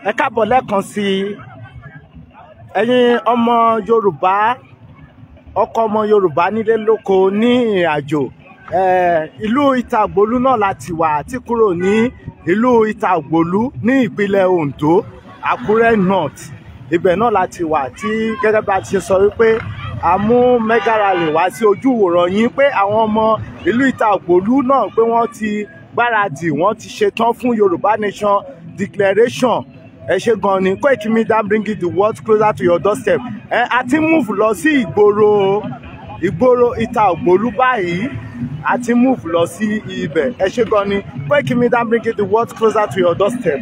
Ẹ káàbọ̀ lẹ́ẹ̀kan sí ẹ̀yin ọmọ Yorùbá, ọkọ ọmọ Yorùbá nílé lóko ní ìrìn àjò. Ìlú Ìta-Ògbólú náà láti wà àti kúrò ní ìlú Ìta-Ògbólú ní ìpínlẹ̀ Ondo, Àkúrẹ́ North. Ibẹ̀ náà láti wà tí gẹ́gẹ́ bá ti ṣe sọ wípé a mú mega rally wá sí ojú ìwòran yín pé àwọn ọmọ ìlú Ìta-Ògbólú náà pé wọ́n ti gbáradì, wọ́n ti ṣetán fún Yorùbá Nation declaration. Ẹ ṣé gan ni. Koiki Media bring the world closer to your doorstep. Ẹ a ti move lọ sí ìgboro Ìta-Ògbólú báyìí, a ti move lọ sí ibẹ̀. Ẹ ṣé gan ni. Koiki Media bring the world closer to your doorstep.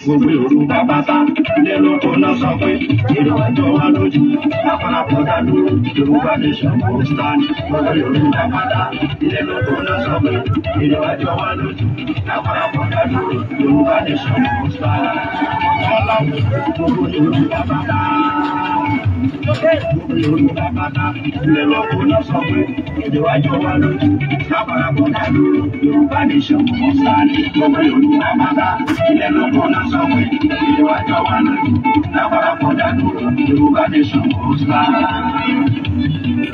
Gbogbo Yorùbá pátá ilé lóko náà sọ pé ìlú ẹjọ́ wa lójú lápapọ̀ dádúró Yorùbá Nation kò stand. Gbogbo Yorùbá pátá ilé lóko náà sọ pé ìlú ẹjọ́ wa lójú lápapọ̀ dádúró Yorùbá Nation kò stand. Gbogbo Yorùbá pátá, gbogbo Yorùbá pátá ilé lóko náà sọ pé ìlú ẹjọ́ wa lójú lápapọ̀ dádúró Yorùbá Nation kò stand. Gbogbo Yorùbá pátá ilé lóko náà sọ pé ìlú ẹjọ́ wa lójú lápapọ̀ dádúró Yorùbá Nation kò stand.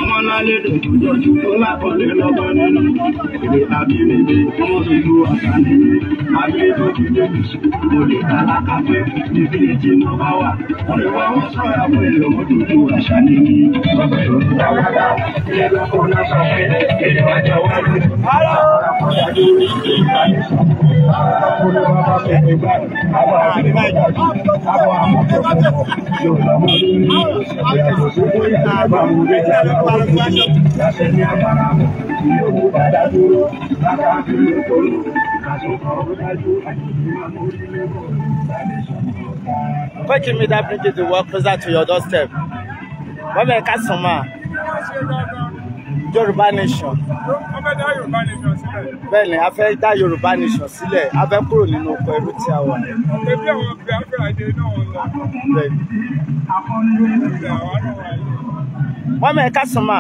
Wọ́n lálẹ́ dòdòdòdò tó lákọ̀ọ́lé lọ́gbọ́n nínú èdè àbínibí wọ́n fi lu àṣà nínú abílé tó ti débi mo lè ta lákàtúwé níbi tí mo bá wà wọ́n lè wá wọ́n sọ̀rọ̀ àwọn èlò mọ́tòdò àṣà nínú. Gbogbo Yorùbá pátá ilé lóko náà sọ pé èdè wájọ wá lójú lápapọ̀ dádúró Yorùbá Nation. Koiki Media bring the world closer to your doorstep. Wọ́n bẹ̀ ká sùn máa. Yorùbá Nation. Bẹ́ẹ̀ni, a fẹ́ dá Yorùbá Nation sílẹ̀, a fẹ́ kúrò nínú oko ẹrú tí a wà. Ẹbí àwọn Biafra dé náà lọ. Bẹ́ẹ̀ni. Mọ́mí ẹ káàsán mà.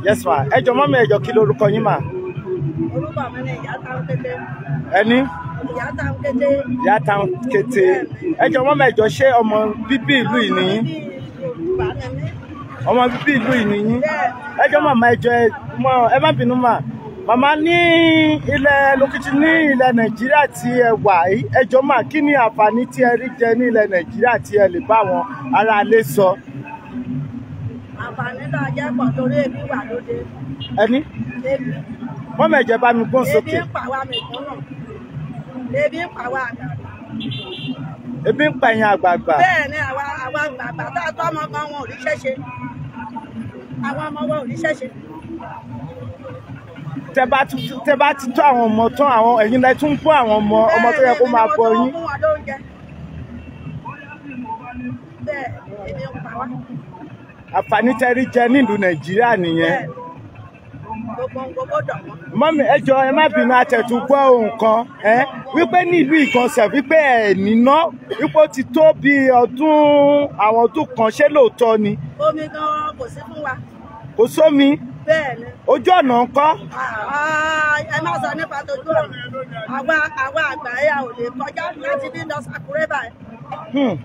Yes ma. Ẹ jọ̀ọ́ mọ́mí ẹ jọ̀ọ́ kí lorúkọ yín mà? Orúkọ mi ni Ìyá Táwọn Kété. Ẹni? Ìyá Táwọn Kété. Ìyá Táwọn Kété. Ẹ jọ̀ọ́ mọ́mí ẹ jọ̀ọ́ ṣé ọmọ bíbí ìlú yìí ni yín? Ọmọ bíbí ìlú yìí ni yín. Ẹ jọ̀ọ́ màmá ẹ jọ̀ọ́ ẹ má bínú mà. Màmá ní ilẹ̀ lókìtì ní ilẹ̀ Nàìjíríà tí ẹ wà yìí, ẹ jọ̀ọ́ mà kí ni àǹfààní tí ẹ rí jẹ ní ilẹ̀ Nàìjíríà tí ẹ lè bá àwọn ará ilé sọ? Àǹfààní náà jẹ́ pọ̀ torí ebi wà lóde. Ẹni? Ebi. Mọ́mí ẹ jẹ́ bá mi gbóhùn sókè. Ebi ń pa wá mẹ̀kúnnù. Ebi ń pa wá àgbààgbà. Ebi ń pa ẹ̀yin àgbààgbà. Bẹ́ẹ̀ ni àwa àgbààgbà tá a tọ́ ọmọ kan wọn ò ríṣẹ́ ṣe. Àwọn ọmọ wọn ò ríṣẹ́ ṣe. Tẹ bá ti tó àwọn ọmọ tán, àwọn ẹ̀yin lẹ tún fún àwọn ọmọ tó yẹ kó máa bọ yín. Bẹ́ẹ̀ ebi ń pa wá. Àǹfààní tẹ́ rí jẹ nílùú Nàìjíríà nìyẹn. Mọ́mí ẹ jọ̀ọ́ ẹ má bínú àtẹ̀tù gbọ́ ohun kan wípé ní ìlú Ìkànsẹ̀ wípé ẹ̀ níná wípé ó ti tó bí ọdún àwọn ọdún kan, ṣé lóòótọ́ ni? Omi gan-an kò sí fún wa. Kò sómi. Bẹ́ẹ̀ ni. Ojú ọ̀nà ńkọ́? Ẹ má sọ nípa tójú ọ̀nà. Àwa àgbà ẹ̀yà ò lè kọjá láti ní lọ Sàkúrẹ́ báyìí.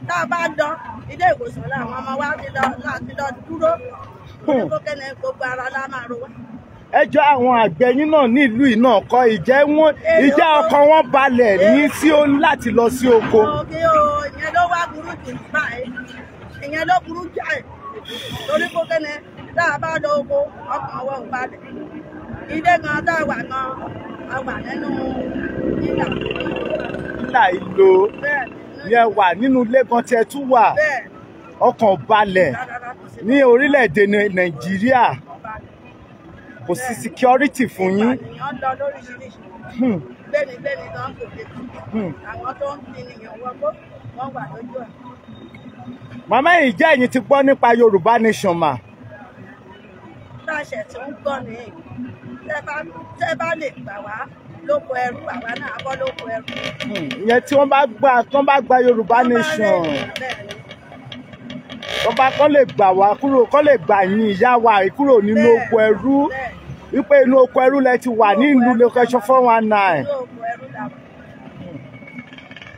Tá a bá lọ ilé ìwòsàn làwọn ọmọ wa ti lọ láti lọ dúró. Oníkókẹ́ni gbogbo ara la máa ro wá. Ẹjọ́ àwọn àgbẹ̀ yín náà ní ìlú yìí náà kọ́, ìjẹ́ wọn ìjẹ́ ọkàn wọn balẹ̀ ní sí ó láti lọ sí oko. Òkè o, ìyẹn ló wá burú jù báyìí. Ìyẹn ló burú jáì. Torí kókẹ́ni tá a bá lọ oko ọkàn wọn ò balẹ̀. Ilé gan tá a wà gan, a wà nínú ìlà. Ìlà ìlò ni ẹ wà nínú ilé gan tí ẹ tún wà. Ọkàn balẹ̀ ní orílẹ̀-èdè Nàìjíríà. Kò sí security fún yín. Ìpànìyàn lọ lóríṣiríṣi. Gbénigbéni gan kò lè kú. Àwọn tó ń fi nìyàn wọgbó, wọ́n wà lójú ẹ̀. Màmá yìí, jẹ́ ẹ̀yin ti gbọ́ nípa Yorùbá Nation mà? Táṣẹ̀ tí ń gbọ́ nìyí. Tẹ́ bá lè gbà wá lóko ẹrú, àwa náà bọ́ lóko ẹrú. Ìyẹn tí wọ́n bá gbà, tí wọ́n bá gba Yorùbá Nation. Wọ́n bá kọ́ lè gbà wá kúrò, kọ́ lè gbà yín ìyá wa kúrò nínú oko ẹrú. Wípé inú oko ẹrú lẹ ti wà ní ìlú location 419. Inú oko ẹrú la wà.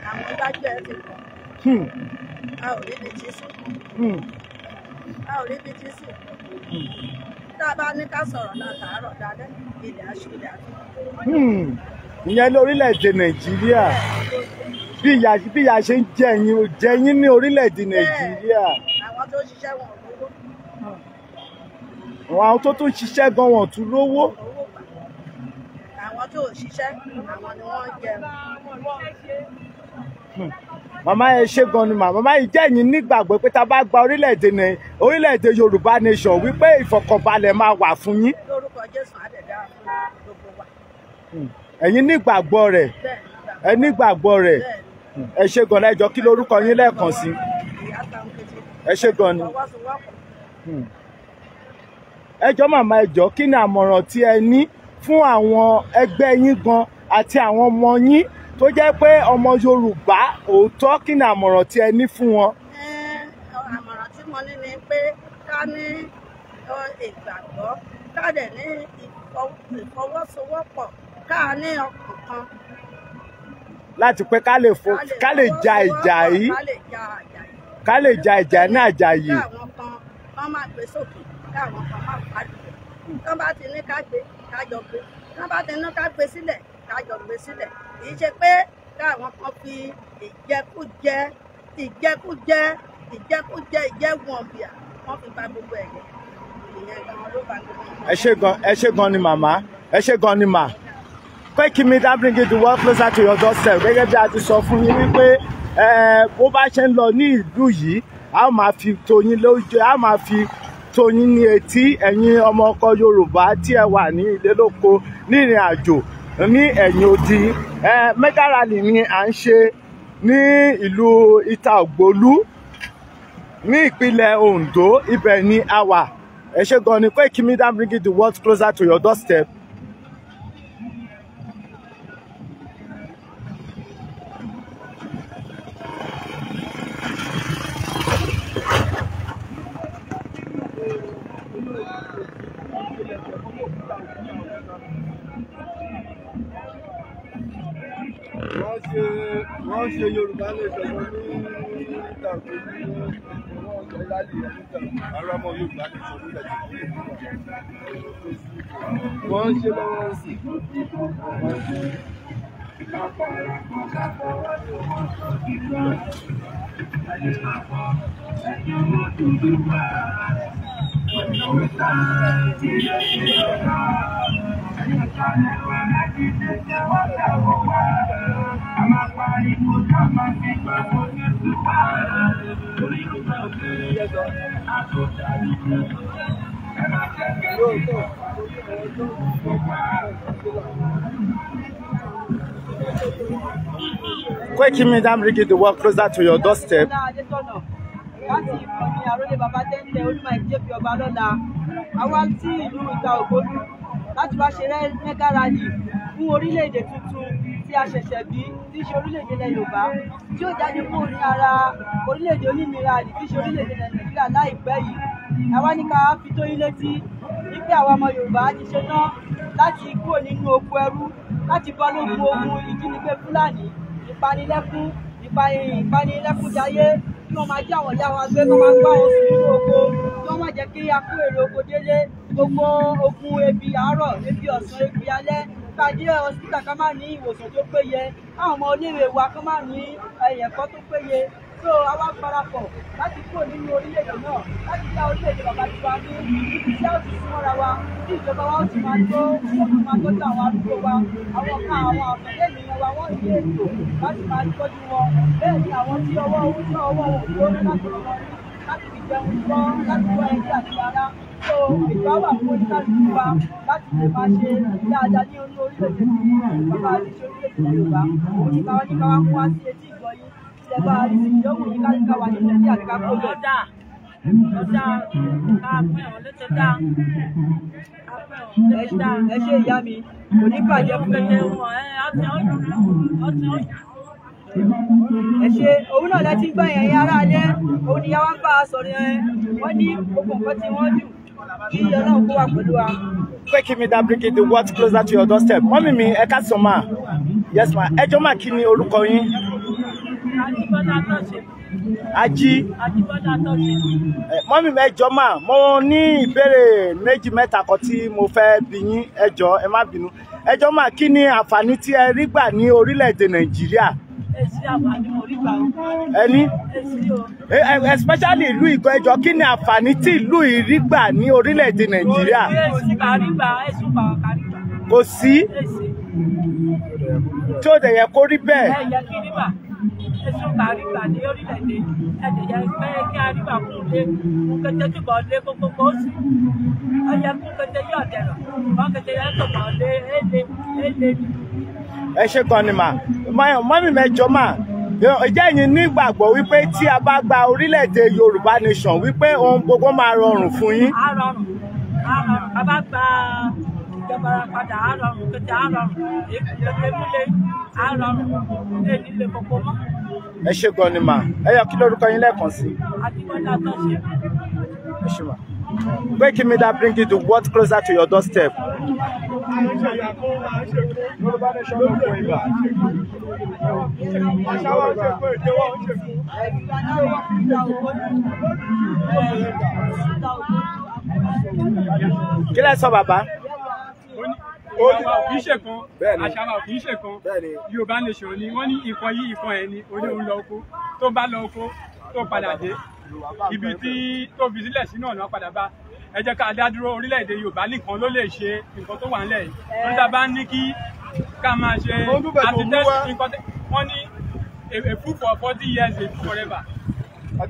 Àwọn gbájú ẹ ti pọ̀. A ò ríbi tí sùn. A ò ríbi tí sùn. Tá a bá ní ká sọ̀rọ̀ náà tàárọ̀ dalẹ́, ilẹ̀ aṣọ ilẹ̀ àti. Ìyẹn lórílẹ̀‐èdè Nàìjíríà. Bí ìyà ṣe ń jẹ yín ní orílẹ̀‐èdè Nàìjíríà. Àwọn tó ṣiṣẹ́ wọn ò lówó. Àwọn tó tún ṣiṣẹ́ gan wọn ò tún lówó. Àwọn tó ò ṣiṣẹ́, àwọn ni wọ́n ń jẹun. Màmá ẹ ṣé gan ni màmá. Màmá yìí, jẹ́ ẹ̀yin nígbàgbọ́ pé tá a bá gba orílẹ̀-èdè Yorùbá Nation wípé ìfọ̀kànbalẹ̀ máa wà fún yín. Lórúkọ Jésù àdẹ̀dá fún gbogbo wa. Ẹ̀yin nígbàgbọ́ rẹ̀. Ẹ nígbàgbọ́ rẹ̀. Ẹ ṣé gan ni. Ẹ jọ̀ọ́ kí lorúkọ yín lẹ́ẹ̀kan sí? Ẹ ṣé gan ni. Ẹ jọ̀ọ́ màmá, ẹ jọ̀ọ́ kí ni àmọ̀ràn tí ẹ ní fún àwọn ẹgbẹ́ yín gan àti àwọn ọmọ yín tó jẹ́ pé ọmọ Yorùbá òótọ́, kí ni àmọ̀ràn tí ẹ ní fún wọn? Àmọ̀ràn tí mo ní ni pé ká ní ìgbàgbọ́, ká dẹ̀ ní ìfọwọ́sowọ́pọ̀, ká ní ọkàn kan. Láti pé ká lè ja ìjà yìí, ká lè ja ìjà ní àjàyè. Káwọn kan wọ́n máa gbé sókè, káwọn kan máa pariwo. Tán bá ti ní ká gbé, ká jọ gbé. Tán bá ti ní ká gbé sílẹ̀, ká jọ gbé sílẹ̀. Kì í ṣe pé káwọn kan fi ìjẹkújẹ ìjẹkújẹ ìjẹkújẹ ìjẹwọ̀nbíà wọ́n fi ba gbogbo ẹ̀yẹ. Ìyẹn gan ló ba gbogbo ẹ̀yẹ. Ẹ ṣé gan ni màmá, ẹ ṣé gan ni mà. Koiki Media bring the world closer to your doorstep. Gẹ́gẹ́ bí a ti sọ fún yín wípé bó bá ṣe ń lọ ní ìlú yìí, a máa fi tó yín lójú, a máa fi tó yín ní etí, ẹ̀yin ọmọ ọkọ Yorùbá tí ẹ wà ní ilé lóko, ní ìrìn àjò, ní ẹ̀yìn odi. Mega rally ni à ń ṣe ní ìlú Ìta Ògbólú ní ìpínlẹ̀ Ondo, ibẹ̀ ni a wà. Ẹ ṣé gan ni. Koiki Media bring the world closer to your doorstep. Wọ́n ṣe Yorùbá Nation ní Ìta Ògbólú, wọ́n sọ rally níta ara ọmọ Yorùbá Nation nílẹ̀ tí wọ́n ń ṣe lọ́wọ́ sí. Koiki Media bring the world closer to your doorstep. Láti ìkànnì àrólé bàbá tẹ́ńtẹ́ Olúmọ ìjẹ́bi ọba lọ́la, àwa tí ìlú Ìta Ògbólú láti wá ṣe mega rally fún orílẹ̀-èdè tuntun tí a ṣẹ̀ṣẹ̀ bí, tí í ṣe orílẹ̀-èdè ilẹ̀ Yorùbá, tí ó jáde kúrò ní ara orílẹ̀-èdè olómìnira tí í ṣe orílẹ̀-èdè ilẹ̀ Nàìjíríà láìpẹ́ yìí. Àwa ní ká fi tó yín létí Wípé àwa ọmọ Yorùbá ti ṣetán láti kúrò nínú oko ẹrú, láti bọ́ lógun ogun ìjínigbé Fúlàní, ìpanilẹ́kún, ìpanilẹ́kúnjayé, kí wọ́n máa jí àwọn ìyá wa gbé, kí wọ́n máa gbá wọn sùn nínú oko, kí wọ́n má jẹ́ kí a kó èrè oko délé. Gbogbo ogun ebi àárọ̀, ebi ọ̀sán, ebi alẹ́, ká dé hospital ká má ní ìwòsàn tó péye, káwọn ọmọ iléèwé wa ká má ní ẹ̀kọ́ tó péye. So àwa parapọ̀ láti kúrò nínú orílẹ̀-èdè náà, láti dá orílẹ̀-èdè bàbá tiwa ní ibi tí a ó ti súnmọ́ra wa, tí ìjọba wa ó ti máa tó, tí ó fi máa tọ́jú àwọn arúgbó wa, àwọn kan àwọn àkàndé ènìyàn wa wọ́n ní ètò láti máa tọ́jú wọn. Bẹ́ẹ̀ ni àwọn tí ọwọ́ owó tí ọwọ́ wọn ò tó láti ràn wọ́n ní láti fi jẹun gbọ́, láti wọ ẹbí àti ará. So ètò á wà fún oníkálukú wa láti lè máa ṣe dáadáa ní orílẹ̀-èdè tí bàbá àti ṣe orílẹ̀-èdè Yorùbá. Òun ní káwá ní káwá mú wá sí etí ìgbọ́ yín. Ìjọba ìyówù yín ká wà ní Nàìjíríà ká kó lọ. Ẹ ṣé ìyá mi, kò ní bàjẹ́ fún mi. Ẹ ṣé, òun náà lẹ ti ń gbọ́ yẹn, ẹ̀yin ará ilé, òun ni ìyá wa ń bá a sọ̀rọ̀ yẹn, wọ́n ní gbogbo nǹkan tí wọ́n dùn, kí Ọlọ́run kó wà pẹ̀lú wa. Koiki Media bringing the world closer to your doorstep. Mummy mi, ẹ káàsán mà. Yes ma, ẹ jọ̀ọ́ mà, kí ni orúkọ yín? Ajíbọ́lá Tọ́ṣe. Ají. Ajíbọ́lá Tọ́ṣe. Mummy mi, ẹ jọ̀ọ́ mà, mo ní ìbéèrè méjì mẹ́ta kan tí mo fẹ́ bi yín, ẹ jọ̀ọ́ ẹ má bínú. Ẹ jọ̀ọ́ mà, kí ni àǹfààní tí ẹ rí gbà ní orílẹ̀-èdè Nàìjíríà? Èsì àǹfààní mo rí gbà o. Ẹni? Èsì o. Especially ìlú Ìgàn, ẹ jọ̀ọ́ kí ni àǹfààní tí ìlú yìí rí gbà ní orílẹ̀-èdè Nàìjíríà? Èsì kàrí gbà, èsì kàrí gbà. Kò sí. Èsì. Tí ó dẹ̀ yẹ kó rí bẹ́ẹ̀. Ẹ yẹ kí rí gbà. Èsì kàrí gbà ní orílẹ̀-èdè. Ẹ dẹ̀ yẹ pé kí a rí gbà fún ilé. Fún kété túbọ̀ lé kókókó sí. Ẹ yẹ kún kété yọ̀ dẹ̀rọ̀. Wọ́n kété yẹ tó bọ̀ lé éle éle. Ẹ ṣé gan ni mà. Mummy mi, ẹ jọ̀ọ́ mà, ǹjẹ́ ẹ̀yin nígbàgbọ́ wípé tí a bá gba orílẹ̀-èdè Yorùbá nation wípé ohun gbogbo máa rọrùn fún yín? Á rọrùn, á rọrùn. Bàbá gba ìjọba padà, á rọrùn, kété á rọrùn, kété múlẹ̀, á rọrùn, èyí lè kókó mọ́. Ẹ ṣé gan ni mà. Ẹ yọ kí lórúkọ yín lẹ́ẹ̀kan sí? Ajíbọ́lá Tọ́ṣe. Ẹ ṣé mà. Koiki Media bringing the world closer to your doorstep. Yorùbá nation ló kó ibà. Àṣà wa ń ṣe pé èdè wa ń ṣe fún. Kí lẹ sọ bàbá? Kì í ṣe kan, àṣà wa kì í ṣe kan. Yorùbá nation ni wọ́n ní ìkan yí ìkan ẹ̀ ni oní òun lọ oko, tó bá lọ oko tó padà dé ibi tí tó fi sílẹ̀ sínú ọ̀nà padà bá. Ẹ jẹ́ ká dá dúró, orílẹ̀-èdè Yorùbá nìkan ló lè ṣe nǹkan tó wà nílẹ̀ yìí. Wọ́n tá bá ní kí ká máa ṣe àti tẹ́sí nǹkan wọ́n ní a fool for 40 years, a fool forever.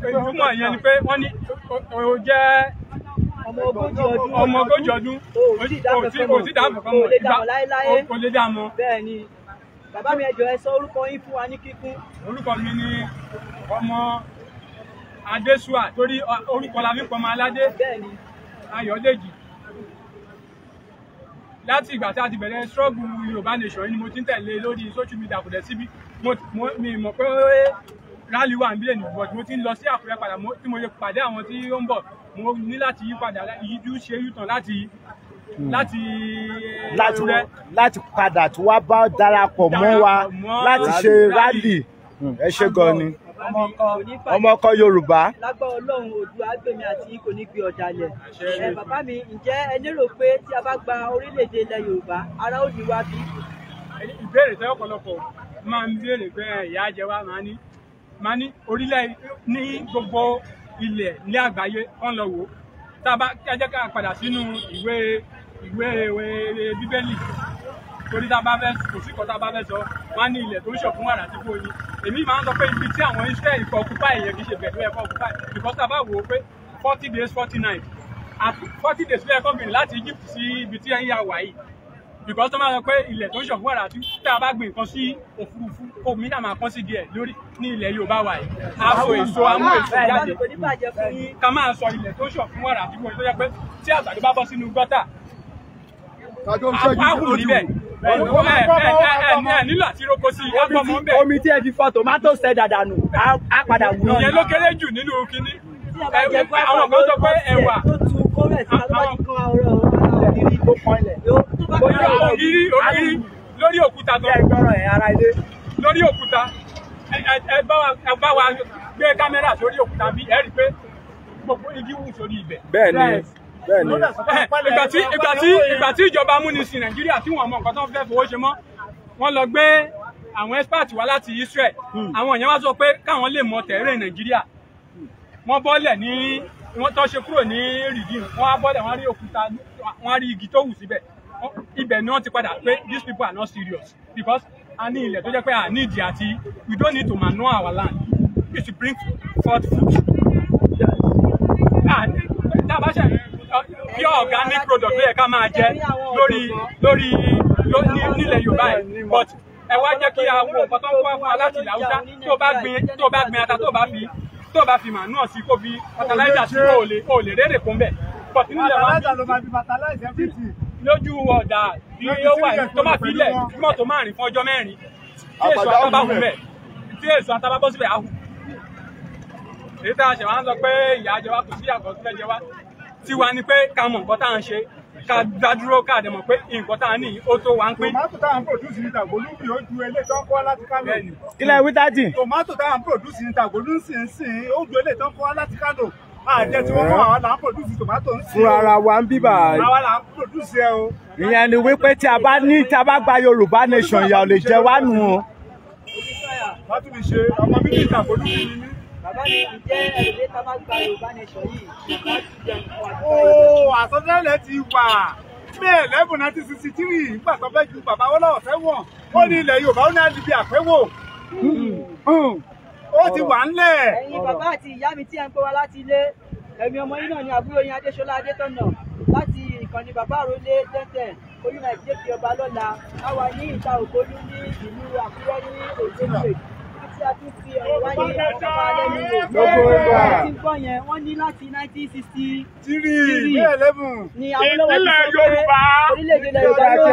Ìtumọ̀ ìyẹn ni pé wọ́n ní o jẹ́ ọmọ ogójì ọdún, ọmọ ogójì ọdún, o tí dáàbò kan mọ̀, o lè dá mọ̀. Bẹ́ẹ̀ ni, bàbá mi, ẹ jọ̀ọ́ ẹ sọ orúkọ yín fún wa ní kíkún. Orúkọ mi ni ọmọ Adésùà, torí orúkọ la fi pọmọ aládé. Bẹ́ẹ̀ ni. Ayọ̀dèjì. Láti ìgbà tí a ti bẹ̀rẹ̀ struggle Yorùbá nation yìí ni mo ti ń tẹ̀lé lórí social media, kò dẹ̀ síbi mi mọ̀ pé rally wà níbílẹ̀ ní, but mo ti ń lọ sí Àkúrẹ́ padà tí mo lè pàdé àwọn tí ó ń bọ̀, mo ní láti yí padà, yíjú ṣe yútàn láti láti láti padà tí wàá bá darapọ̀ mọ́ wa láti ṣe rally. Ẹ ṣé gan ni. Ọmọ ọkọ Yorùbá. Lágbára Ọlọ́run, Oòduà gbèmí àti kò ní gbé ọ̀dàlẹ̀. Ẹ bàbá mi, ǹjẹ́ ẹ lérò pé tí a bá gba orílẹ̀-èdè ilẹ̀ Yorùbá, ara ó ní wá bí? Ìbéèrè tẹ́ ọ̀pọ̀lọpọ̀ máa ń béèrè pé ìyá jẹ wá, máa ní orílẹ̀ ní gbogbo ilẹ̀ ní àgbáyé kán lọ wò. Tá a bá jẹ́ ká padà sínú ìwé ìwé Bíbélì, torí tá a bá fẹ́ kò sí kan tá a bá fẹ́ sọ, wọ́n á ní ilẹ̀ tó ń ṣọ̀ fún wàrà àti fún oyin. Èmi máa ń sọ pé ibi tí àwọn Israel kọ occupy yẹn kì í ṣe bẹ̀ ló yẹ kó occupy, because tá a bá wò ó pé 40 days 40 nights àti 40 days ló yẹ kó bìnrin láti Egypt sí ibi tí ẹ̀yin yà wá yìí, because tó máa sọ pé ilẹ̀ tó ń ṣọ̀ fún wàrà àti tá a bá gbìn nǹkan sí òfurufú, omi náà máa kán sí díẹ̀ lórí ní ilẹ̀ Yorùbá wa yìí, a so èso, a mú èso jáde. Ká máa sọ ilẹ̀ tó ń ṣọ̀ fún wàrà àti fún oyin tó yẹ pé tí àgbàdo bá bọ́ sínú gọ́tà, a hù níbẹ̀. Ẹ nílò àti roko sí agbọmọ ń bẹ. Omi tí ẹ fi fọ tòmátò ṣẹ dàdà nù á padà wù náà. Ìyẹn ló kéré jù nínú kinní. Àwọn kan sọ pé ẹ̀wà. Tó tu kórè sí àwọn kan ọ̀rọ̀. ògiri tó kan ilẹ̀. Ògiri ògiri lórí òkúta Bí ẹ gbọ́rọ̀ ẹ̀ ara ilé. Lórí òkúta, ẹ bá wa gbé kámẹ́rà sórí òkúta bí ẹ rí i pé gbogbo igi wù sórí ibẹ̀. Bẹ́ẹ̀ni, bẹ́ẹ̀ni. Ìgbà tí ìjọba amúnisìn Nàìjíríà tí wọ́n mọ nǹkan tó ń fẹ́ fowó ṣe mọ́, wọ́n lọ gbé àwọn expert wá láti Israel. Àwọn èèyàn wá sọ pé káwọn lè mọ tẹ̀rẹ̀ Nàìjíríà. Wọ́n bọ́lẹ̀ ní wọ́n tó ṣe kúrò ní Redeem, wọ́n á bọ́lẹ̀, wọ́n rí òkúta, wọ́n rí igi tó wù síbẹ̀. Ibẹ̀ ni wọ́n ti padà pé these people are not serious, because a ní ilẹ̀ tó jẹ́ pé a ní ìdí àti we don't need to manure our land, it should bring forth food. Tá a bá ṣe pure organic product ló yẹ ká máa jẹ lórí nílẹ̀ Yorùbá yìí, but ẹ wá jẹ́ kí a wo nǹkan tó ń kó fún wa láti ilẹ̀ Haúsá. Tó bá gbin ata, tó bá fi manure sí, kó fi fertilizer sí, kó lè rérè kún bẹ̀, but nílẹ̀ wa Fertilizer ló máa fi fertilize everything. Lójú ọ̀dà bí ó wà yìí, tó bá fi ilẹ̀ mọ́tò márùn fún ọjọ́ 4, tí èso ata bá hù bẹ̀, tí èso ata bá bọ́ síbẹ̀, á hù. Èyí tá a ṣe wá ń sọ pé ìyà jẹ wá, kò sí àgọ́ tó fẹ́ jẹ wá. Tiwa ni pé ká mọ̀ nǹkan tá à ń ṣe, ká dá dúró, ká dẹ̀ mọ̀ pé nǹkan tá à ń ní ó tó wa ń pín. Tòmátò táwọn produce ní Tàgbólú bí ó ju eléyìí tó ń kó wá láti Kánò. Bẹ́ẹ̀ni. Kílẹ̀ wí, daddy? Tòmátò táwọn produce ní Tàgbólú ń sìn sìn ó ju eléyìí tó ń kó wá láti Kánò. Àjẹ tí wọ́n mọ̀, àwa là ń produce tòmátò ń sìn. Fúnra ara wa ń bíbà. Àwa là ń produce ẹ o. Ìyẹn ni wípé tí a bá gba Yorùbá nation, ìyà ò lè jẹ wá nù o. Wọ́n tún fi ṣe ọmọ bíbí Ìtàgbólú bí ni mí. Bàbá mi, ǹjẹ́ ẹ̀rọ tá a bá gba Yorùbá nation yìí láti jẹun fún wa? Ó àsọtẹ́lẹ̀ ti wà. May 11, 1963, nígbà tó fẹ́ ju bàbá Awólọ́wọ̀ sẹ́wọ̀n, ó ní ilẹ̀ Yorùbá ó ní àdìbí àpéwò. Ó ti wà ńlẹ̀. Ẹ̀yin bàbá àti ìyá mi tí ẹ̀ ń pè wá láti ilé, ẹ̀mí ọmọ yín náà ni àbúrò yín Adéṣọlá Adétọ̀nà láti ìkànnì bàbá àròlé tẹ́tẹ̀ olúmọ̀ ìjẹ́kì ọba lọ́la. A wà ní ìta Ògbólú ní ìlú Àkúrẹ́ ní Ondo State, ibi tí a tún fi ọ̀rọ̀ wá ní àwọn bàbá lẹ́nu wò. Gbogbo ìgbà. Tí ń gbọ́ yẹn, wọ́n ní láti 1960 three May 11. Ni Awólọ́wọ̀ ti sọ pé orílẹ̀-èdè ilẹ̀ Yorùbá yóò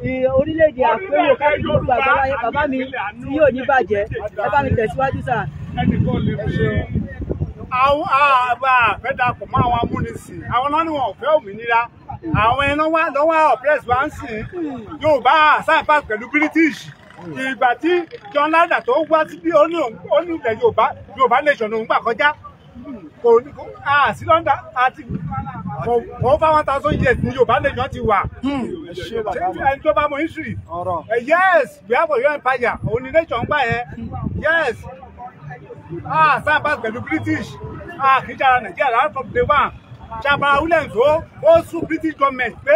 di orílẹ̀-èdè àpérò káàkiri gbogbo àgbáláyé. Bàbá mi tí yóò ní bàjẹ́, ẹ bá mi tẹ̀síwájú sà. Àwọn àgbà fẹ́ dapò mọ́ àwọn amúnisìn, àwọn náà ni wọn ò fẹ́ òmìnira, àwọn ẹran wá lọ́wọ́ oppress wa ń sìn. Yorùbá sign pact pẹ̀lú British. Ìgbà tí John Lada tó wá síbí, ó ní ilẹ̀ Yorùbá, Yorùbá nation òun gbà kọjá kò sí London àti for over 1,000 years ní Yorùbá nation ti wà. Ẹni tó bá mọ history, yes, we have Ọ̀yọ́ empire, òun ni nation gbà yẹn. Yes, sign pact pẹ̀lú British, kì í ṣe ara Nàìjíríà láti from day one. Ṣàbàrà Williams ó sún British government pé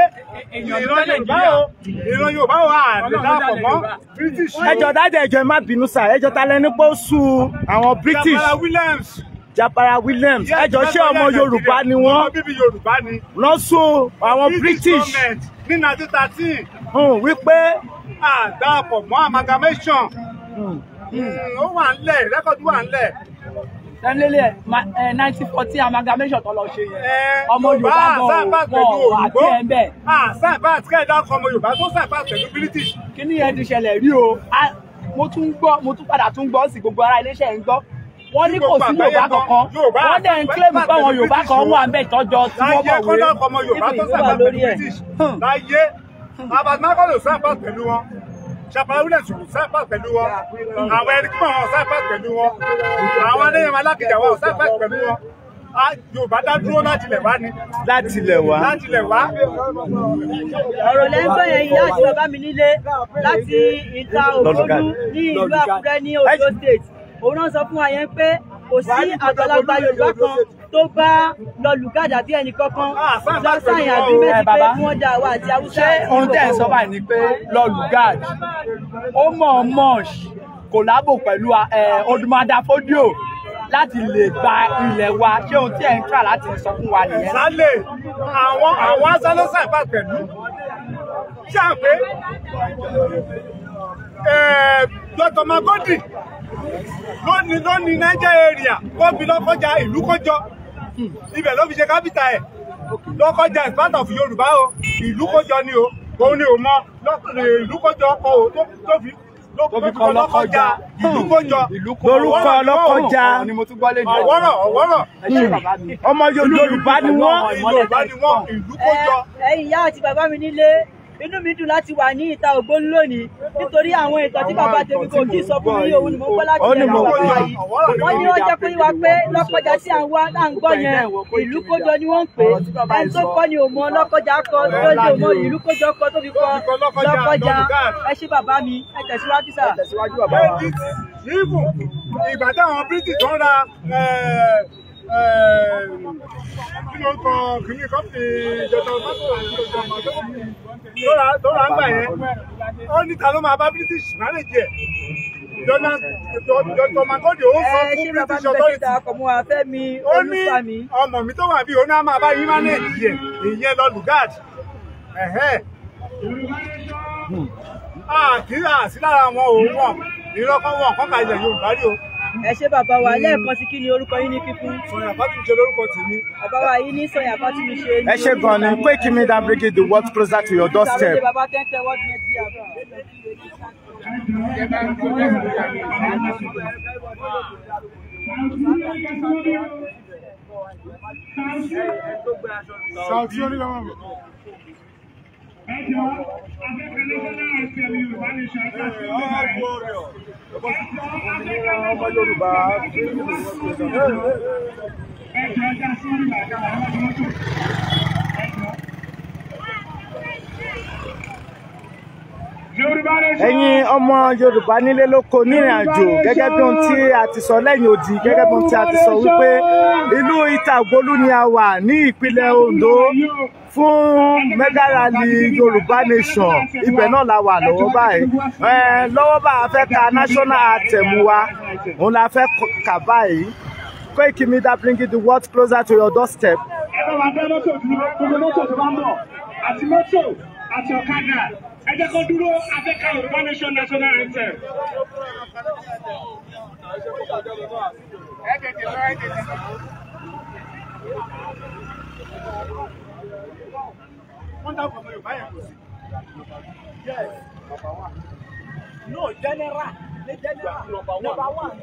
ìran Yorùbá o, ìran Yorùbá o, àlè dàpọ̀ mọ́ British. Ẹjọ daddy, ẹjọ, ẹ má bínú sà. Ẹjọ, ta lẹni pé ó sún àwọn British? Ṣàbàrà Williams. Japara Williams. Ẹjọ, ṣé ọmọ Yorùbá ni wọ́n? Ọmọ bíbí Yorùbá ni. Lọ sún àwọn British government ní 1913 wípé àdàpọ̀ mọ́ amalgamation. Ó wà ńlẹ̀, record wà ńlẹ̀. Tẹ́lẹ̀lẹ̀ 1914 amalgamation tó lọ ṣe yẹn, ọmọ Yorùbá gan ò àti ẹ̀ ń bẹ̀. Sign pact kẹ́ẹ̀dá ọkọ̀ ọmọ Yorùbá tó sign pact pẹ̀lú British. Kíní yẹn ti ṣẹlẹ̀ rí o. Mo tún gbọ́, mo tún padà tún gbọ́ sí, gbogbo ará iléeṣẹ́ ń gbọ́, wọ́n ní kò sí Yorùbá kankan. Wọ́n dẹ̀ ń claim pé àwọn Yorùbá kan wà ń bẹ̀ tọ́jọ́ tí wọ́n Láyé mọ̀wé. Kọ́dọ̀ ọkọ̀ ọmọ Yorùbá tó sign pact pẹ̀lú British láyé. Herbert Macaulay sign pact pẹ̀lú wọn, Ṣàpàlà Williams sign pact pẹ̀lú wọn, àwọn ẹni kí wọn sign pact pẹ̀lú wọn, àwọn Adéyẹmọ Alákìjà wọn sign pact pẹ̀lú wọn. Yorùbá dá dúró láti ilẹ̀ wá ni. Láti ilẹ̀ wá. Láti ilẹ̀ wá. Ọ̀rọ̀ lẹ́ ń gbọ́ yẹn, ìyá àti bàbá mi nílé, láti ìta Ògbólú ní ìlú Àkúrẹ́ ní Ondo State. Òun náà sọ fún wa yẹn pé kò sí àgbàlagbà Yorùbá kan tó bá lọ lùgàdà bí ẹnì kankan lọ sign agreement pé kí wọ́n dá àwa àti Haúsá. Ṣé ohun tẹ́ ẹ̀ sọ báyìí ni pé Lord Lugard ó mọ̀ọ́mọ̀ collabo pẹ̀lú Odùmọ̀dá Fódíò láti lè gba ilẹ̀ wa? Ṣé ohun tí ẹ̀ ń kà láti sọ fún wa nìyẹn? Sálẹ̀ àwọn asálẹ̀ sign pact pẹ̀lú ṣé à ń pé Dr. Makurdi lónìí Niger area kó fi Lọ́kọ́jà, ìlú kọjọ, ibẹ̀ ló fi ṣe capital ẹ̀. Lọ́kọ́jà is part of Yorùbá o. Ìlú kọjọ ni o, òun ni ò mọ ìlú kọjọ ọkọ o tó fi Ló fi kọ Lọ́kọ́jà. Ìlú kójọ. Lórúkọ Lọ́kọ́jà. Ni mo tún gbọ́ lé ní. Ọ̀wọ́rọ̀ ọ̀wọ́rọ̀. Ẹ ṣé bàbá mi. Ọmọ Yorùbá ni wọ́n. Yorùbá ni wọ́n. Ìlú kójọ. Ẹ̀yin ìyá àti bàbá mi nílé, inú mi dùn láti wà ní ìta Ògbólú lónìí nítorí àwọn ìtàn tí bàbá tèmi kò kí sọ fún mi, òun ni mo gbọ́ láti ẹnu bàbá yìí. Wọ́n ní wọ́n jẹ́ pé wá pé Lọ́kọ́jà tí à ń wá là ń gbọ́ yẹn, ìlú kójọ ni wọ́n ń pè é. Ẹni tó kọ́ ni ò mọ Lọ́kọ́jà kọ, tó ní ò mọ ìlú kójọ kọ tó fi kọ Lọ́kọ́jà. Ẹ ṣé bàbá mi, ẹ tẹ̀síwájú sà. Ìgbà táwọn British tó ń ra kí ló ń kọ kìíní kọ́pì ìjọba tó ra ń gbà yẹn, ó ní ta ló máa bá British manage ẹ̀. Dr. Macaulay ó sọ fún British authority, ó ní ọmọ mi tó wà bí òun náà máa bá yín manage ẹ̀, ìyẹn lọ Lugard. Kì í sí lára wọn òun wọn ìrọ́kọ́ wọn kọ́ka ilẹ̀ Yorùbá rí o. Ẹ ṣé bàbá wa, lẹ́ẹ̀kan sí kí ni orúkọ yín ní kíkún? Sanya Fátúnṣe lórúkọ tèmi. Bàbá wa yìí ní Sanya Fátúnṣe. Ẹ ṣé gan ni. Koiki Media bringing the world closer to your doorstep. Bàbá tẹ́ntẹ́ world media. Sàùtí onílọ́wọ́ mi. Ọmọ Yorùbá. Ẹ̀yin ọmọ Yorùbá nílé lóko nírìn àjò, gẹ́gẹ́ bí ohun tí a ti sọ lẹ́yìn odi, gẹ́gẹ́ bí ohun tí a ti sọ wípé ìlú Ìta Ògbólú ni a wà ní ìpínlẹ̀ Ondo fún mega rally Yorùbá Nation. Ibẹ̀ náà la wà lọ́wọ́ báyìí. Lọ́wọ́ bá a fẹ́ ka national anthem wa, òun la fẹ́ kà báyìí. Koiki Media bringing the world closer to your doorstep. Ẹ bá wa dá mọ́tò dúró, gbogbo mọ́tò tó bá ń bọ̀ àti mọ́tò àti ọ̀kadà, ẹ jẹ́ kó dúró, a fẹ́ ka Yorùbá Nation national anthem. Wọ́n dákọ̀ ọmọ Yorùbá yẹn kò sí. Yes. No, general. The general. Number one.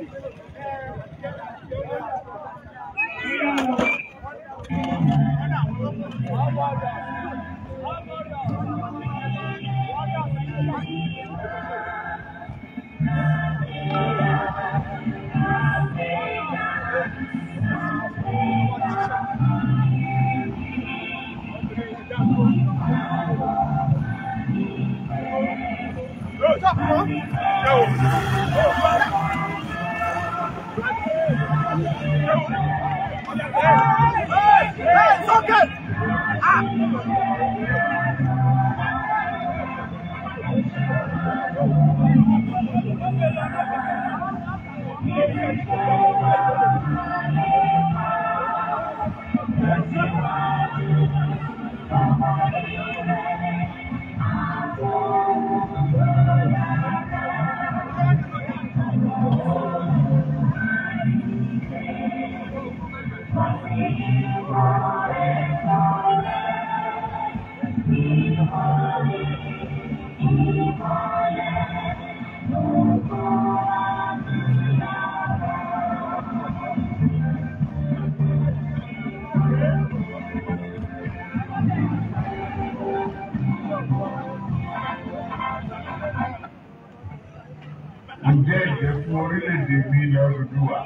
Ǹjẹ́ ìjẹ́ fún orílẹ̀-èdè mi ilẹ̀ Odùduwà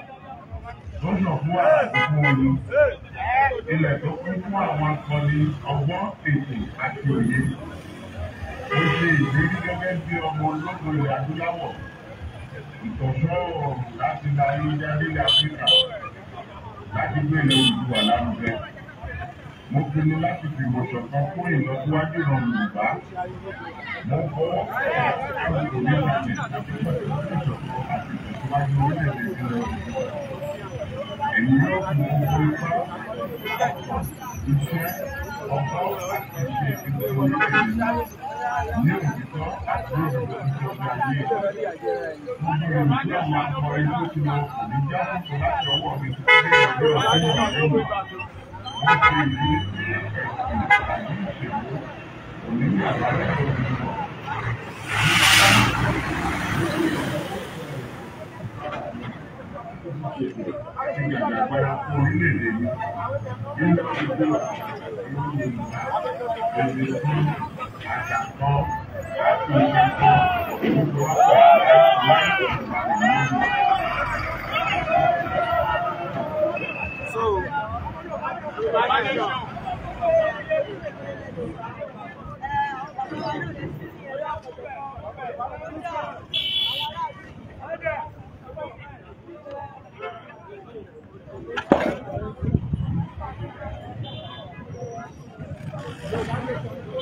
tó sàn fún àti fún oyin, ilẹ̀ tó kún fún àwọn akọni ọgbọ́n, ètò àti òye. Ó ṣe ìlérí gẹ́gẹ́ bí ọmọ ológun ilẹ̀ adúláwọ̀, ìtọ̀sọ́ oòrùn láti la ayé nílẹ̀ Áfíríkà láti gbé ilẹ̀ Odùduwà lárugẹ. Mo pinnu láti fìmọ̀ ṣọ̀kan fún ìlọsíwájú ìran Yorùbá. Mo fọwọ́ àti orílẹ̀-èdè láti pẹ̀lú ìṣọ̀kan àti ìtẹ̀síwájú orílẹ̀-èdè ilẹ̀ Odùduwà. Èmi yóò mú gbogbo ipá, iṣẹ́, ọgbọ́n àti ìṣe ìpínlẹ̀ orílẹ̀-èdè mi ní òtítọ́ àti òdodo títí ọjọ́ ayé. Mo gbèrò pé àwọn akọrin tó ti lọ kò ní já kókó láti ọwọ́ mi títí dé ọjọ́ ìgbà lẹ́yìn. Mo ṣe ìlérí pé ẹ̀sìn tàbí ìṣèlú kò ní ní àbálẹ̀ Odùduwà. Àti gbàgbàgbára fún orílẹ̀-èdè mi nínú ìlú Yorùbá, èdè kan, àṣà kan, àti ìṣe kan, gbogbo wa pọ̀ láti So,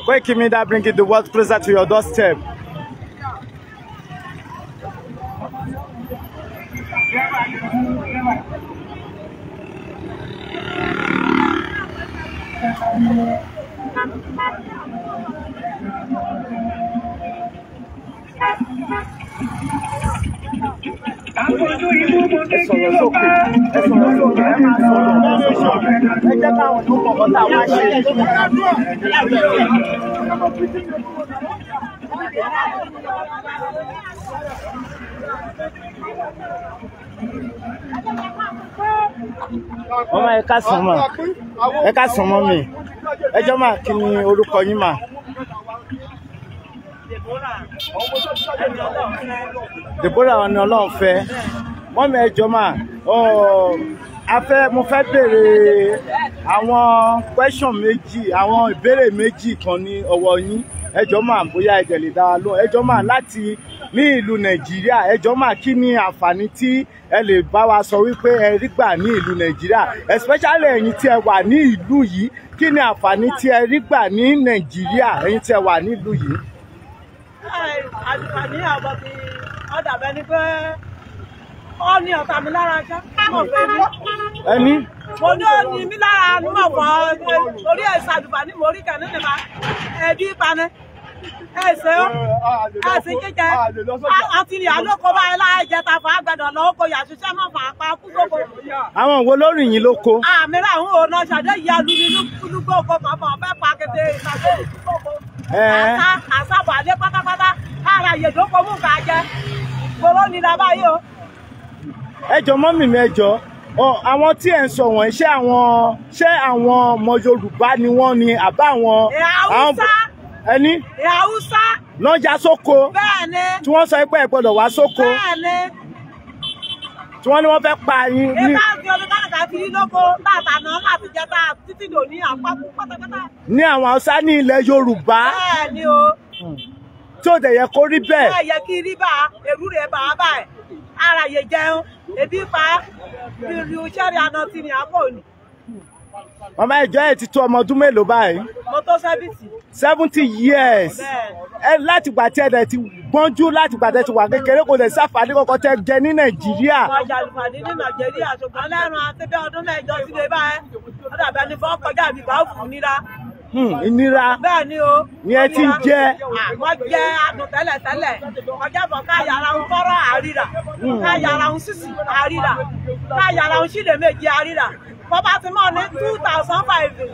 Koiki Media bringing the world closer to your doorstep. Ẹ sọ̀rọ̀ sókè, ẹ sọ̀rọ̀ sókè, ẹ máa sọ̀rọ̀. Ẹ jẹ́ káwọn tó mọ̀ ọ́ tá a wá ṣe. Ọmọ ẹ ká sàn mọ́, ẹ ká sàn mọ́ mi. Ẹ jọ́ máa kí ni orúkọ yín mà? Deborah ọ̀nà Ọlọ́run fẹ́. Mọ́mí ẹ jọ̀ọ́ mà, a fẹ́ mo fẹ́ béèrè àwọn question méjì, àwọn ìbéèrè méjì kan ní ọwọ́ yín. Ẹ jọ̀ọ́ mà, bóyá ẹ jẹ̀ lè dá wa lóhùn. Ẹ jọ̀ọ́ mà, láti ní ìlú Nàìjíríà, ẹ jọ̀ọ́ mà, kí ni àǹfààní tí ẹ lè bá wa sọ wípé ẹ rí gbà ní ìlú Nàìjíríà, especially ẹ̀yin tí ẹ wà ní ìlú yìí, kí ni àǹfààní tí ẹ rí gbà ní Nàìjíríà, ẹ̀yin tí ẹ wà ní ìlú yìí? Àǹfààní àbọ̀ ti ọ̀dà bẹ́ẹ̀ ni pé ó ní ọ̀tá mi lára ṣá mọ̀ pé mi. Ẹni? Mo ní ó ní mi lára ní mọ̀ fọ́ orí ẹ̀sìn àlùfààní mo rí kẹ́ nínú ma ẹbí pani ẹ̀sìn ó ẹ̀sìn jíjẹ àti ní àlókò báyìí láì jẹ ta fà á gbẹdọ̀ lọ́wọ́ kó yà ṣiṣẹ́ mọ̀ fà á pa kú sóko. Àwọn wo ló rìn yín lóko? Àmì rà ń wò náà ṣàdé ìyá lu ní lúgbó oko kan fún ọ̀fẹ́ pa kété ìṣàdé ìdúgbò. Àṣà àṣàbọ̀ àlẹ́ pátápátá kára yèdókò mú ká jẹ gbòòrò ní labáyé o. Ẹ jọ̀ọ́ mọ́mì mi, ẹ jọ̀ọ́, àwọn tí ẹ̀ ń sọ wọ̀nyí, ṣé àwọn ọmọ Yorùbá ni wọ́n ni àbá àwọn. Haúsá. Ẹni? Haúsá. Lọ́jà sóko. Bẹ́ẹ̀ni. Tí wọ́n sọ pé ẹ gbọ́dọ̀ wá sóko. Bẹ́ẹ̀ni. Tí wọ́n ní wọ́n fẹ́ pa yín. Ìta fi olùkálùkà fi rí lóko látàná láti jẹta títí dòní àpapọ̀ pátápátá. Ní àwọn Haúsá ní ilẹ̀ Yorùbá. Bẹ́ẹ̀ni o. Tí ò dẹ̀ yẹ kó rí bẹ́ẹ̀. Bẹ́ẹ̀ yẹ kí rí bá èrú rẹ̀ bá a báyìí. Ara yẹ jẹun, ebi pa, bírí iṣẹ́ rẹ̀ àná ti ní àpò ní. Màmá, ìjọ ẹ̀ ti tó ọmọ ọdún mélòó báyìí? Mo tó 70. 70 years. Ẹ láti gbà tí ẹ dẹ̀ ti gbọ́njú, láti gbà tí ẹ ti wà kékeré, kò dẹ̀ sáfàdé kọ́kọ́ tẹ́ jẹ ní Nàìjíríà. Mo jàlùfàdé ní Nàìjíríà, ṣùgbọ́n lẹ́rùn àti bí ọdún mẹ́jọ sílé báyìí. Ó dàbí ẹni fọ́ kọjá mi bá fún nira. Ìnira. Bẹ́ẹ̀ ni o. Ni ẹ ti ń jẹ. Wọ́n jẹ adùn tẹ́lẹ̀ tẹ́lẹ̀. Ọjọ́ bọ̀ ká yàrá ń fọ́rọ̀ àríra. Ká yàrá ń sísì àríra. Ká yàrá ń sílè méje àríra. Wọ́n bá ti mọ̀ ní 2,500,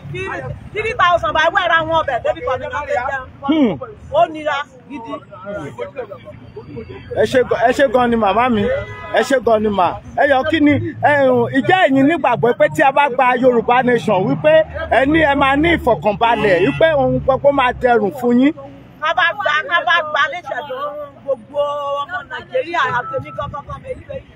3,000 bá wẹ̀ra wọn ọbẹ̀ débi kan ní wọ́n lè jẹun. Ó nira gidi. Ẹ ṣé gan ni màmá mi, ẹ ṣé gan ni mà. Ẹ yọ kí ni ìjẹ́ ẹ̀yin nígbàgbọ́ pé tí a bá gba Yorùbá nation wípé ẹ ní ẹ máa ní ìfọ̀kànbalẹ̀ wípé ohun gbogbo máa dẹrùn fún yín. Ká bá gba léṣẹ̀dùn gbogbo ọmọ Nàìjíríà àti èmi gangan méjì méjì.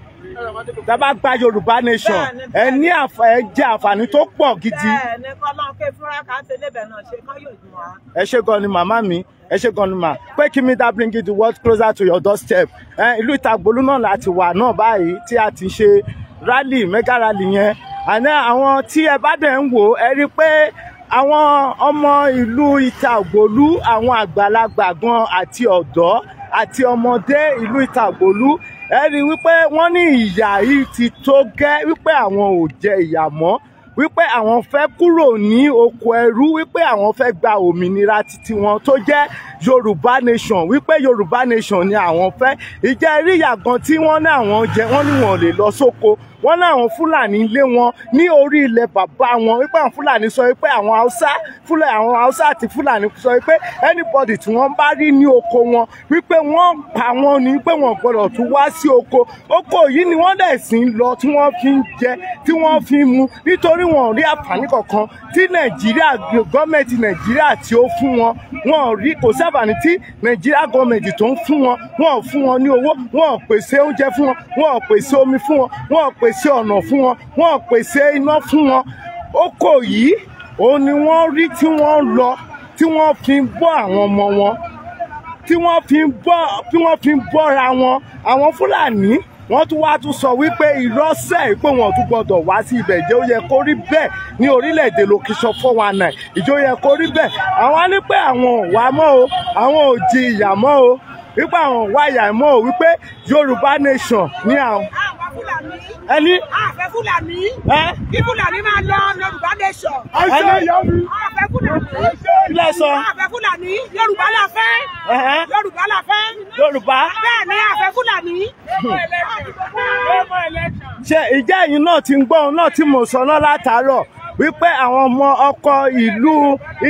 Tá a bá gba Yorùbá nation ẹ ní ẹ jẹ àǹfààní tó pọ̀ gidi. Bẹ́ẹ̀ni, kọ́lọ́n ké fúnra ká ṣe lébẹ̀ náà ṣe kán yóò dùn wá. Ẹ ṣé gan ni màmá mi, ẹ ṣé gan ni mà. Koiki Media bringing the world closer to your doorstep. Ìlú Ìtàgbòlú náà láti wà náà báyìí tí a ti ṣe rally, mega rally yẹn. Àná àwọn tí ẹ bá dẹ̀ ń wò, ẹ rí pé àwọn ọmọ ìlú Ìtàgbòlú, àwọn àgbàlagbà gan àti ọ̀dọ́ àti ọmọdé ìlú Ìtàgbòlú, ẹ rí wípé wọ́n ní ìyà yìí ti tó gẹ́, wípé àwọn ò jẹ ìyà mọ́, wípé àwọn fẹ́ kúrò ní oko ẹrú, wípé àwọn fẹ́ gba òmìnira titi wọn tó jẹ́ Yorùbá nation, wípé Yorùbá nation ni àwọn fẹ́. Ìjẹ́ rí ìyà gan tí wọ́n ní àwọn jẹ, wọ́n ní wọn ò lè lọ sóko, Wọ́n ní àwọn Fúlàní lé wọn ní orí ilẹ̀ bàbá wọn, wípé àwọn Fúlàní sọ wípé àwọn Haúsá, Fúlàní, àwọn Haúsá àti Fúlàní sọ wípé anybody tí wọ́n bá rí ní oko wọn, wípé wọ́n pa wọ́n ní, pé wọ́n gbọ́dọ̀ tún wá sí oko. Oko yìí ni wọ́n dẹ̀ sì ń lọ, tí wọ́n fi ń jẹ, tí wọ́n fi ń mu, nítorí wọn ò rí àǹfààní kankan tí Nàìjíríà, gọ́ọ̀mẹ̀ntì Nàìjíríà tí ó fún wọn. Wọn ò rí, kò sí àǹfààní tí Nàìjíríà gọ́ọ̀mẹ̀ntì tó ń fún wọn. Wọn ò fún wọn ní owó, wọn ò pèsè oúnjẹ fún wọn, wọn ò pèsè omi fún wọn, wọn ò pèsè ọ̀nà fún wọn, wọn ò pèsè iná fún wọn. Oko yìí òun ni wọ́n rí tí wọ́n ń lọ, tí wọ́n fi ń bọ́ àwọn ọmọ wọn, tí wọ́n fi ń bọ́, tí wọ́n fi ń bọ́ra wọn. Àwọn Fúlàní wọ́n tún wá tún sọ wípé ìrọ́sẹ̀ pé wọ́n tún gbọ́dọ̀ wá sí ibẹ̀. Ìjẹ́ ó yẹ kó rí bẹ́ẹ̀ ní orílẹ̀-èdè location 419? Ìjẹ́ ó yẹ kó rí bẹ́ẹ̀? Àwọn á ní pé àwọn ò wá mọ́ o, àwọn ò jí ìyà mọ́ o, wípé àwọn ò wá ìyà mọ́ o, wípé Yorùbá nation ní àwọn. Ẹni. Àfẹ́ Fúlàní. Kí Fúlàní máa lọ, Yorùbá nation. Ẹni. Àfẹ́ Fúlàní. Ilé sọ. Àfẹ́ Fúlàní. Yorùbá la fẹ́. Yorùbá la fẹ́. Yorùbá. Bẹ́ẹ̀ ni, àfẹ́ Fúlàní. Ṣé ìjẹ́ ẹ̀yin náà ti ń gbọ́ ohun náà tí mò ń sọ náà látàárọ̀, wípé àwọn ọmọ ọkọ ìlú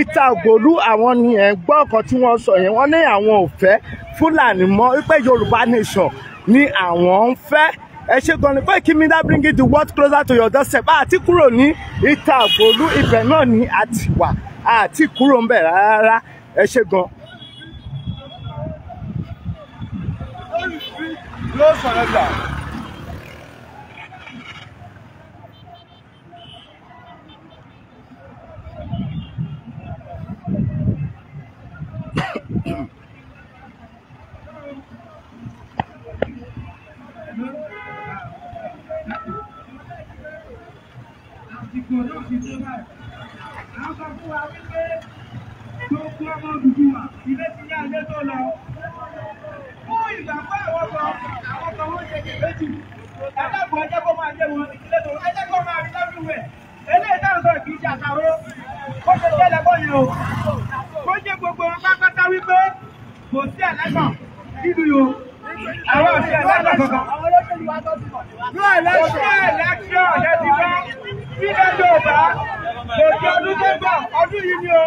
Ìtàgbòlú, àwọn ni ẹ̀ ń gbọ́ ọ̀kan tí wọ́n sọ yẹn. Wọ́n ní àwọn ò fẹ́ Fúlàní mọ́, wípé Yorùbá nation ni àwọn ń fẹ́. Ẹ ṣe gan ni. Koiki Media, bringing the world closer to your doorstep. Àti kúrò ní Ìtàgbòlú, ibẹ̀ náà ni a ti wà, àti kúrò ń bẹ̀ rárá. Ẹ ṣe gan. No surrender. Àsìkò náà ti tó báyìí. À ń sọ fún wa wípé gbogbo ọmọ Odùduwà, ilé ti yá, ilé tó lọ. Fún ìgbàgbọ́ àwọn kan, wọ́n ṣe kèméjì. Ẹlẹ́gbọ̀n, ẹjẹ́ kó máa jẹ́ wọn ìdílé tó, ẹjẹ́ kó máa rí lẹ́rùwẹ̀. Eléyìí náà sọ kì í ṣe àṣàrò. Bó ṣe jẹ́ lẹ́bọ̀ yẹn o. Kó jẹ́ gbogbo wọn pátápátá wípé kò sí ẹlẹ́gbọ̀n nínú yìí o. Àwọn ò sí ẹlẹ́gbọ̀n kankan. No election, election, ẹ ti gbọ́. Nílẹ̀ Yorùbá, kò sí ọdún tó gbà, ọdún yìí ni o.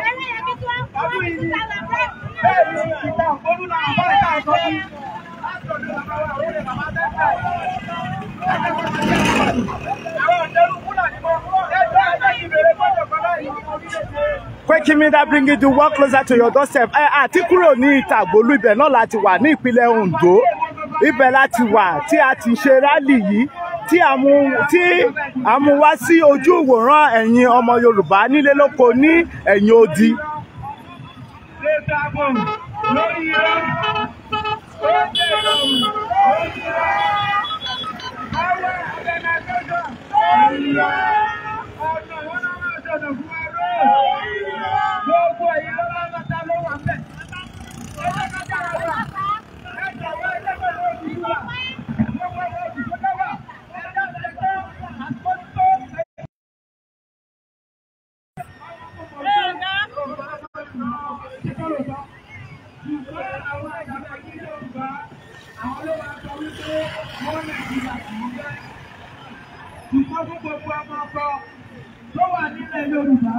Ọdún yìí ni. Bẹ́ẹ̀ ni, ìta ògbólú làwọn bá ìta ọ̀sọ́ bí. Láti ọdún bàbá wa, àwọn olè bàbá tẹ́tẹ́. Àwọn ọ̀dẹ́rù Fúlàní mọ́. Ẹjọ́ ẹjọ́ ìbéèrè gbọ́dọ̀ kan láì orílẹ̀-èdè. Koiki Media, bringing the world closer to your doorstep. Ẹ àti kúrò ní Ìtàgbòlú, ibẹ̀ náà láti wà ní ìpínlẹ̀ Ondo. Ibẹ̀ láti wà tí a ti ṣe rally yìí, tí a mú wá sí ojú ìwòran ẹ̀yin ọmọ Yorùbá nílé lóko ní ẹ̀yìn odi. Ètò ààbò lórí irọ́. Ó ṣe ìrọ̀rùn lórí irọ́. Àwọn organisation lórí irọ́. Ọ̀nà wọn náà máa ṣọ̀nà fún wa ró. Gbogbo èyí ló máa ń lọ́ta ló wà mẹ́. Ẹ jẹ́ ká dára wà. Ẹ jọ̀wọ́, ẹ jẹ́ ká lóò bí wà. Gbogbo ọmọ òbí tó dá wà. Ẹ jẹ́ ká tó àkóso. Àwọn àgbàgbà Yorùbá, àwọn ló máa sọ wípé wọ́n Nàìjíríà kì í jẹ́. Ṣùgbọ́n fún gbogbo ọmọ ọkọ tó wà nílẹ̀ Yorùbá,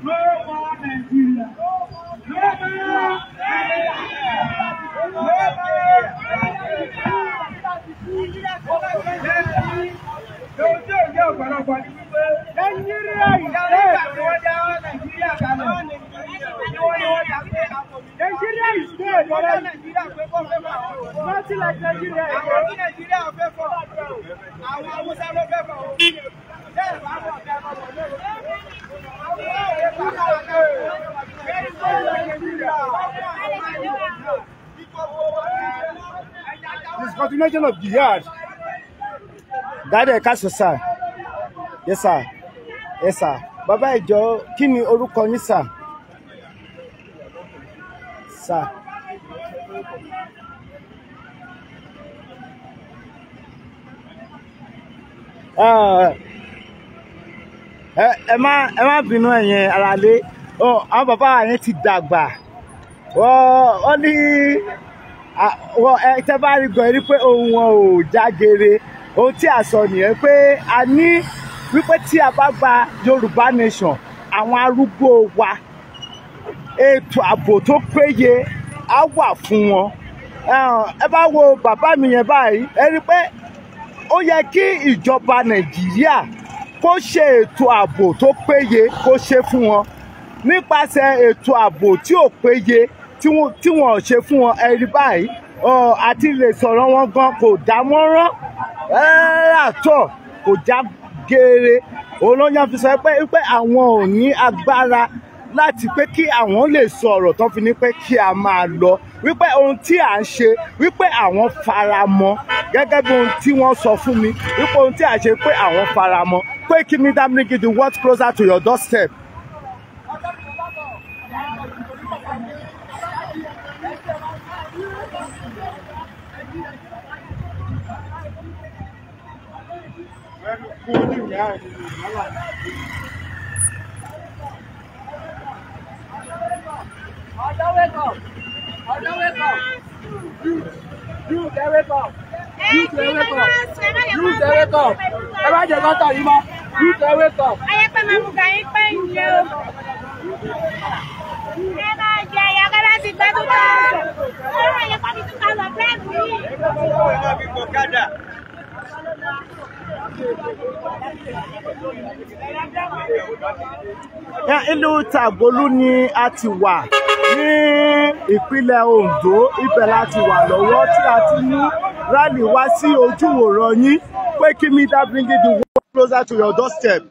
ló mọ Nàìjíríà. Ló mọ Nàìjíríà. Ló mọ Nàìjíríà. Ohun tí ò jẹ́ ọ̀pọ̀lọpọ̀ ni wípé Nàìjíríà ìgbà tí wọ́n dá Nàìjíríà kalẹ̀. Ni wọ́n ní wọ́n dá pé Nàìjíríà is dead. Wọ́n dá Nàìjíríà pé kọ́ fẹ́ fà wọ́n. Nothing like Nigeria. Àwọn tí Nàìjíríà fẹ́ fọ̀, àwọn Haúsá ló fẹ́ fọ̀. Bẹ́ẹ̀ bá bọ̀ bẹ́ẹ̀ bá bọ̀ lóru. Àwọn òye fún àwọn náà. Very good Nigeria. This continuation of jihad. Daddy, ẹ káàsán sir. Yes sir. Yes sir. Bàbá, ìjọ, kí ni orúkọ yín, sir? Sir. Ah, ẹ má bínú, ẹ̀yin aráalé. Ọ, àwọn bàbá yẹn ti dàgbà. Wọ́n ní wọ́n ẹ tẹ́ bá rí gan, ẹ rí pé ohùn wọn ò jágere. Ohun tí a sọ nìyẹn pé a ní wípé tí a bá gba Yorùbá Nation, àwọn arúgbó wa, ètò ààbò tó péye á wà fún wọn. Ẹ bá wo bàbá mi yẹn báyìí, ẹ rí i pé ó yẹ kí ìjọba Nàìjíríà kó ṣe ètò ààbò tó péye kó ṣe fún wọn. Nípasẹ̀ ètò ààbò tí ò péye tí wọ́n ṣe fún wọn, ẹ rí báyìí, àti lè sọ̀rọ̀ wọn gan kò dá mọ́rán àtọ̀, kò já geere. Òun ló yàn fi sọ pé àwọn ò ní agbára láti pé kí àwọn lè sọ ọ̀rọ̀ tán fi ní pé kí a máa lọ, wípé ohun tí à ń ṣe, wípé àwọn fara mọ́ gẹ́gẹ́ bí ohun tí wọ́n sọ fún mi, wípé ohun tí à ń ṣe pé àwọn fara mọ́. Koiki Media bring the world closer to your doorstep. Ọ̀dọ́ wake up! Ọ̀dọ́ wake up! Youth wake up! Youth wake up! Youth wake up! Ẹ má jẹ́ kọ́tà yìí mọ́. Youth wake up! Ayé pé máa mú gàrí pé ìyẹn o. Ẹ máa jẹ ẹ̀yà kan láti gbẹ́ tó bá. Ó rọ̀ yẹ kọ́ni 2000 bẹ́ẹ̀ni yìí. Ìlú Ìtàgbòlú ni a ti wà ní ìpínlẹ̀ Ondo. Ibẹ̀ la ti wà lọ́wọ́ tí a ti mú rally wá sí ojúwòran yín. Koiki Media bringing the world closer to your doorstep.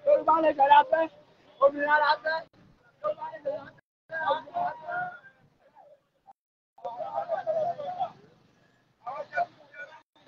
Yorùbá Nation la fẹ́, òmìnira la fẹ́. Yorùbá Nation la fẹ́, òmìnira la fẹ́.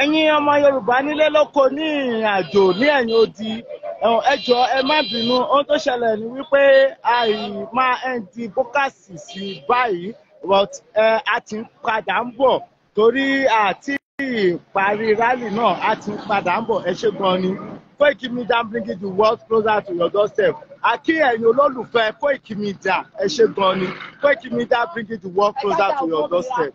Ẹ̀yin ọmọ Yorùbá nílé lóko ní ìrìn àjò ní ẹ̀yìn odi, ẹ jọ̀ọ́ ẹ má bínú. Ohun tó ṣẹlẹ̀ ni wípé àì máa ń di bókàsì sí báyìí, but a ti ń padà ń bọ̀ torí àti ìparí rally náà, a ti ń padà ń bọ̀. Ẹ ṣé gan ni. Koiki Media bringing the world closer to your doorstep. Àkí ẹ̀yin olólùfẹ́ Koiki Media, ẹ ṣé gan ni. Koiki Media bringing the world closer to your doorstep.